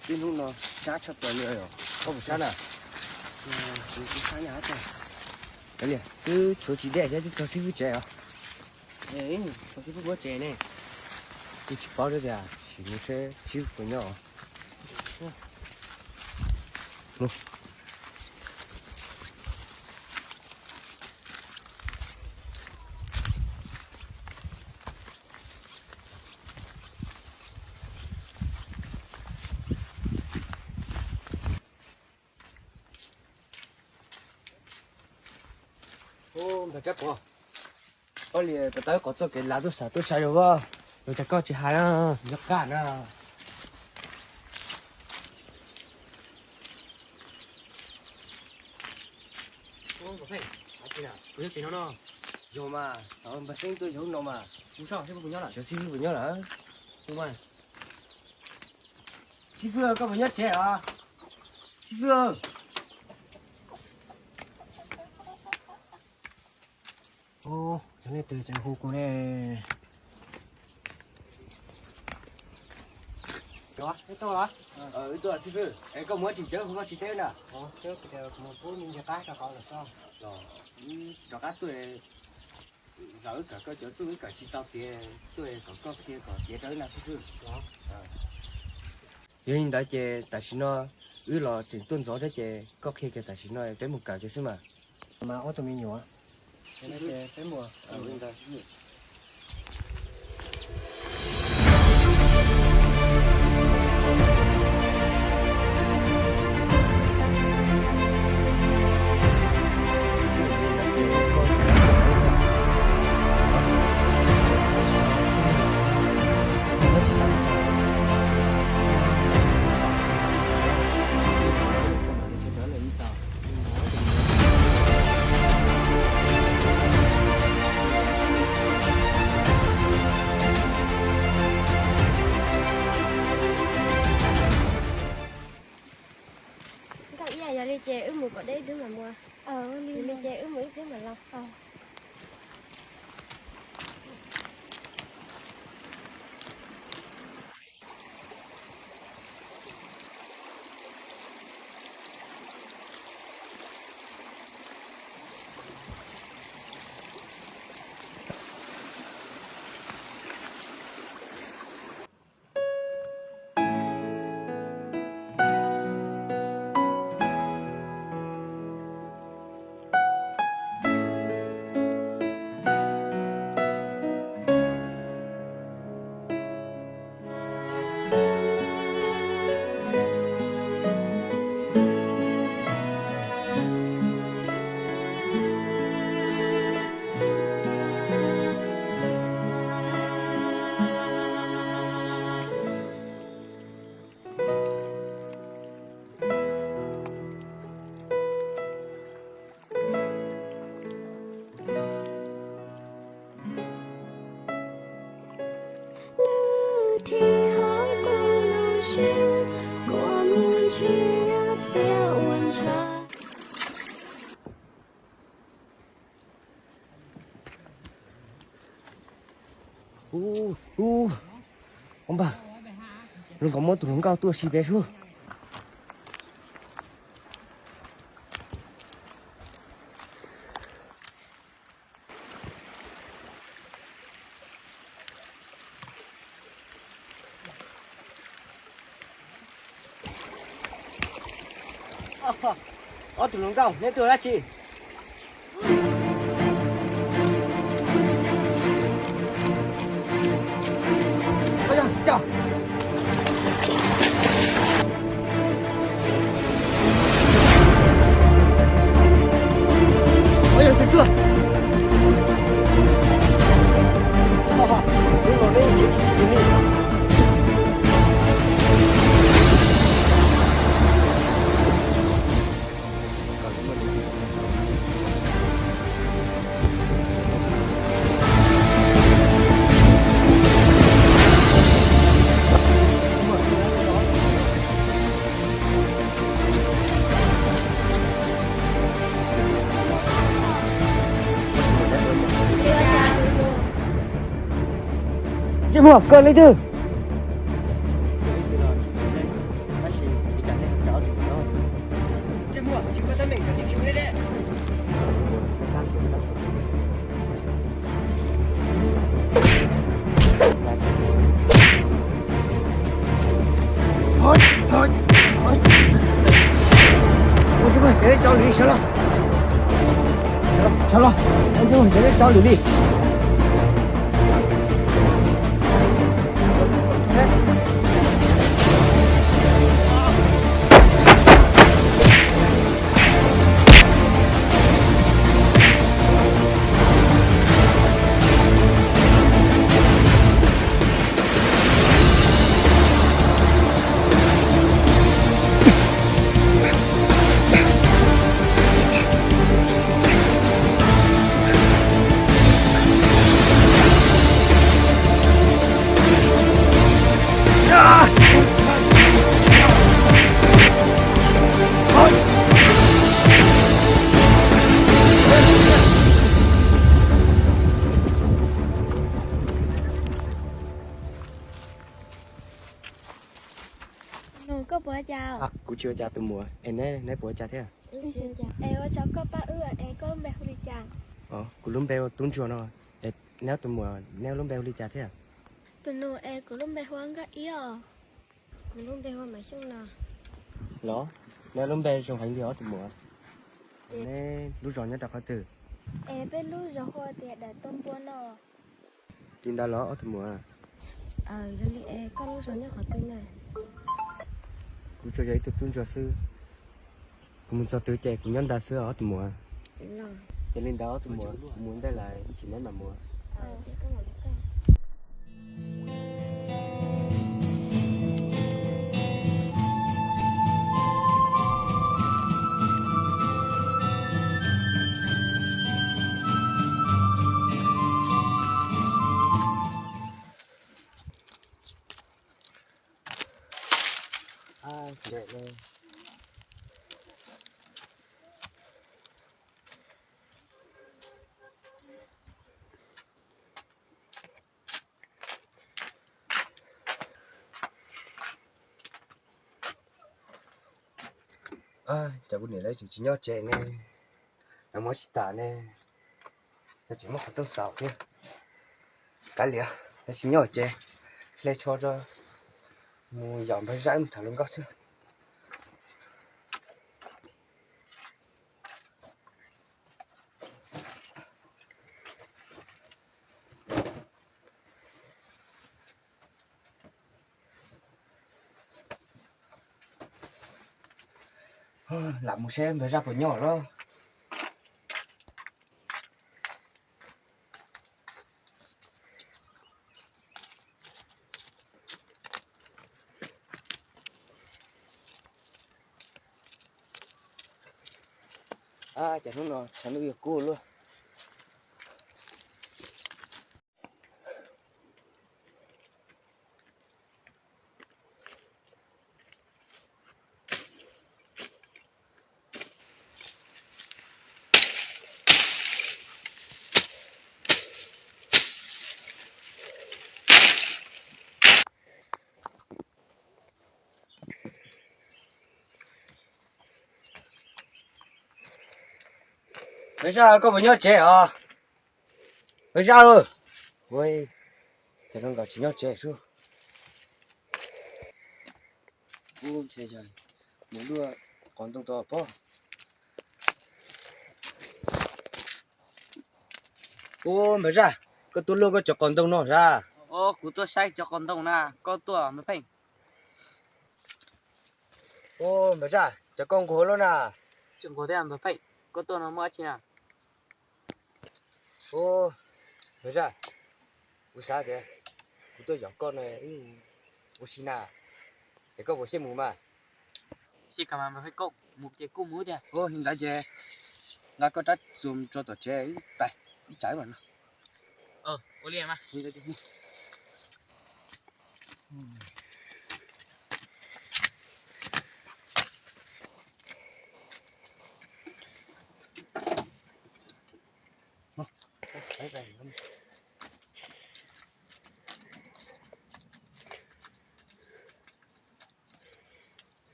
Tib hnub no sab tshaj plaws li os, koj puas sab na? Kuv sab nyaj. Kav liam, twb tshuav tsis dej thiab twb txog xib fwb tsev os. Txog xib fwb tsev ne. Kuv tsis paub thiab tias sim mus seb xib fwb puas nyob os. Ub, npawg Tsab Pov, koj li puas tau qhov txoj kev lav tuaj sam tuaj sai rau voj, los cas koj tsis hais na, nyob qab na. Ub, npawg Pheej, hais tsis na, kuv nyob tsev no no. Yog mas, npawg Xeeb tuaj yog hnub no mas. Mus seb xib fwb puas nyob lawm. Xyov xib fwb puas nyob lawm. Mus mas. Xib fwb, koj puas nyob tsev os? Xib fwb. Ub, yog leej twg tseem hu kuv ne. Wb tuaj xib fwb, es koj mus tsis cawv hu koj tsis teb na. Rov qab tuaj, zaum wb kawm koj cov txuj wb kawm tsis tau tiav, tuaj kom koj qhia kom tiav rau wb na xib fwb. Yog li ntawd ces tam sim no wb los tseem tuaj ntxov thiab ces koj qhia kiag tam sim no peb mus kawm kiag xwb mas. Mas ob tug me nyuam. Nkauj Iab, yog li ces wb mus kom deb ib pliag mam mus. Yog li ces wb mus ib pliag mam los. Ub, ub, npawg, zoo nkaus muaj tus hluas nkauj tuaj si peb sub. Ob tug hluas nkauj, neb tuaj dab tsi? Ntsej muag, koj leej twg? Ua cov lwm li sawv los. Sawv los, ua cov lwm li. Nus, koj puas ua cas? Kuv tsis ua cas tus muam, es neb, neb puas ua cas thiab? Es ua tsaug koj pab wb, es koj lub npe hu li cas? Kuv lub npe hu Tub Ntsuag no. Es neb tus muam, neb lub npe hu li cas thiab? Tus nus, es kuv lub npe hu ua Nkauj Iab os. Kuv lub npe hu ua Maiv Xyooj no. Los, neb lub npe zoo heev li os tus muam. Neb lub zos nyob rau qhov twg? Es peb lub zos hu ua tias Dawm Tau Npua no. Li ntawd los ob tug muam? Yog li es koj lub zos nyob qhov twg na? Kuv tsuas yog ib tug tub ntsuag xwb. Kuv mus txog twg ces kuv nyob ntawd xwb os ob tug muam. Ces li ntawd ob tug muam, kuv mus ntej lawm, ib chim neb mam mus. Cov kuv niam lawv tseem tsis nyob tsev ne, lawv mus tsis tas ne, lawv tseem muab qhov rooj xaus thiab. Kav liam, lawv tsis nyob tsev, hle tsho rau, mus yos npawg Zaj mus tham hluas nkauj xwb. Lam mus seb npawg Zaj puas nyob lawm. Ces hnub no tshav ntuj yuav kub luaj. Npawg Zaj, koj puas nyob tsev os? Npawg Zaj, cov no nkawd tsis nyob tsev sub. Ub, ntshe yog mus luaj qhov ntoo tod pob. Ub, Npawg Zaj, koj tuaj luaj koj cov qos ntoo no sas? Kuv tuaj saib cov qos ntoo na, koj tuaj Npawg Pheej. Ub, Npawg Zaj, cov koj nquag luaj na. Tsis nquag thiab Npawg Pheej, koj tuaj no muaj dab tsi na? Ub, Npawg Zaj, kuv xav tias kuv tuaj yos koj no ua si na, es koj puas xij mus mas? Xij kawg mas Npawg Pheej, koj mus ces kuj mus tiag. Ub, li ntawd ces nqa koj rab txuas tso tom tsev, pais ib tsam ib vas no. Ua li mas.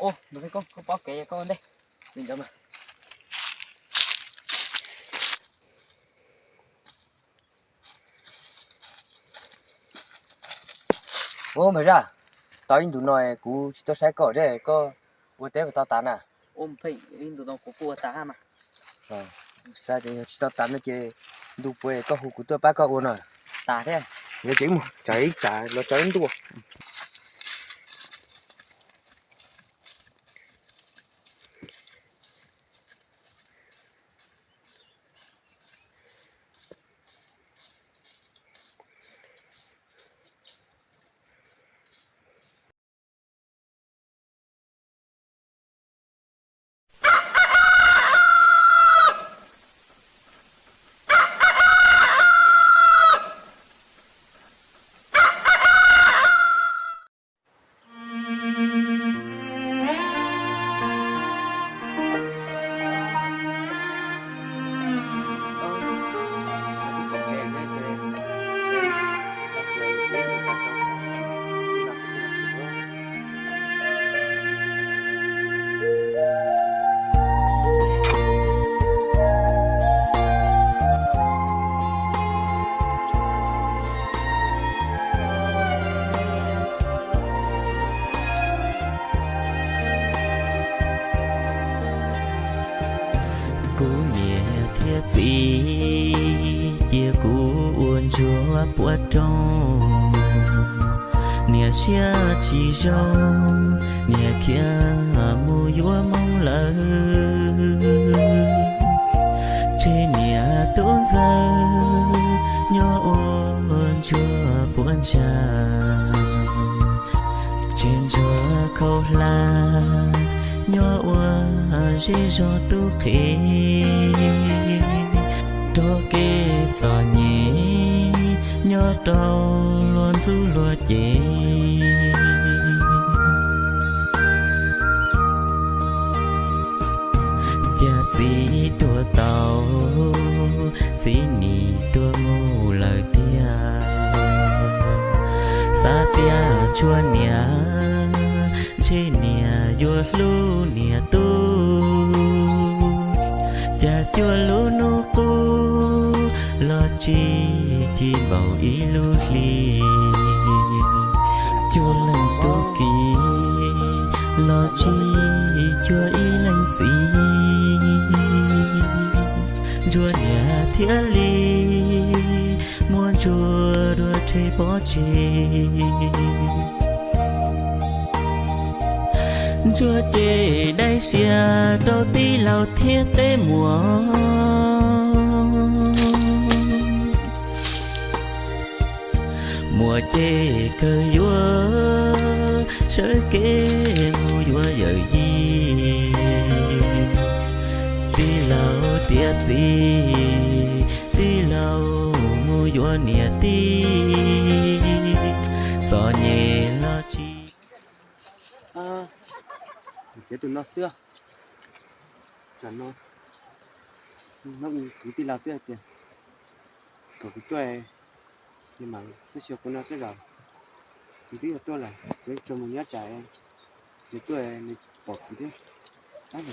Ub, Npawg Pheej, koj, koj pom kev koj ua ntej li ntawd mas. Ub, Npawg Zaj, tau ib ntus no kuv tsis tuaj saib koj thiab, koj ua teb puas tau tas na? Ub, Pheej, ib ntus no kuv kuj ua tas mas. Xav tias yog tsis tau tas no ces ntu puas koj hu kuv tuaj pab koj ua no. Tas thiab. Yog ces mus tsam ib tsam los tso ib ntuj. Kuv niam thiab txiv cia kuv ua ntsuag puab rooj, niam siab tsis zoo, niam khiav mus yuav Hmoob lawm. Tseg niam tub ntxawg nyob ua ntsuag puab ntsa, tseg ntsuag khau hla nyob ua zej zog tub qhe, rov kev txom nyem nyob rau luag ntxub luag ces. Cas txiv tuag tau, txiv nim tuag mus lawm tiag. Xav tias tshuav niam, ntshe niam yuav hlub niam tub. Cas cuaj lub hnub qub los tsis cig npaum ib lub hli, cuaj leeg tub ki los tsis cuag ib leeg txiv. Ntsuag niam thiaj li muab ntsuag dua rhe pov tseg. Ntsuag ces dai siab rau tij laug thiab tej muam. Muam ces kawg yuav sawv kev mus yuav yawm yij. Tij laug tiav txiv, tij laug mus yuav niam tij, txom nyem los tsis. Tiav tus no xwb. Tam no kuv tij laug twb hais tias kom kuv tuaj, nws mam tuaj xyuas kuv no tej zaum nws twb yuav tuaj lawm, kuv tsuas mus nyob tsam nws tuaj nws pom kuv thiab. Ab,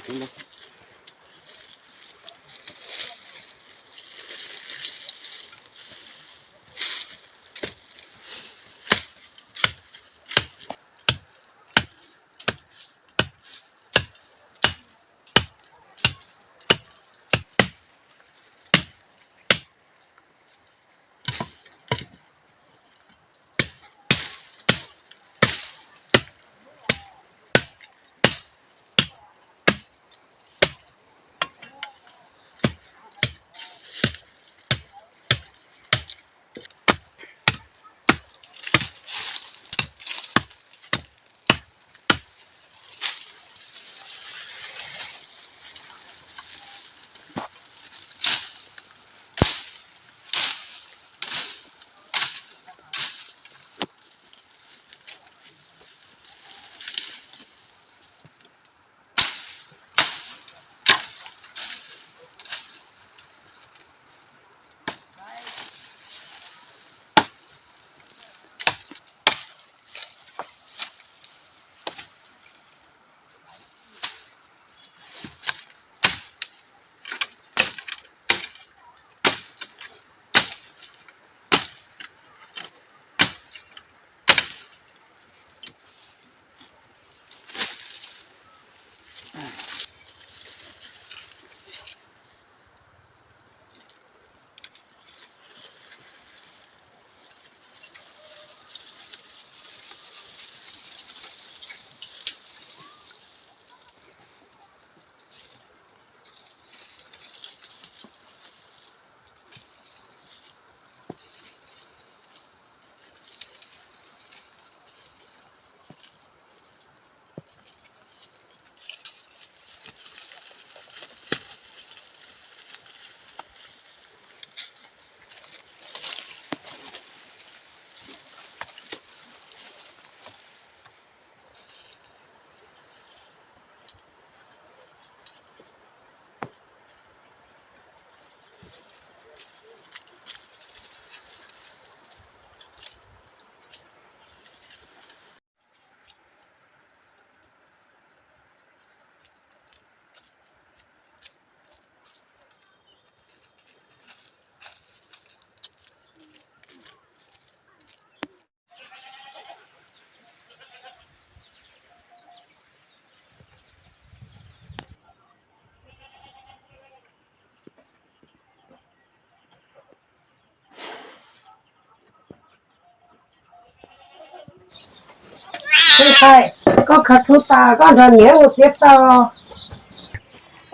Ntxhais, koj khav txhua tas koj nrog niam ua txiav taws.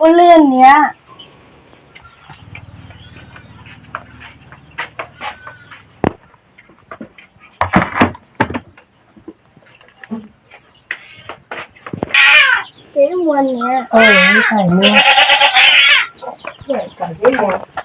Ua li niam. Ces wb mus niam. Mus.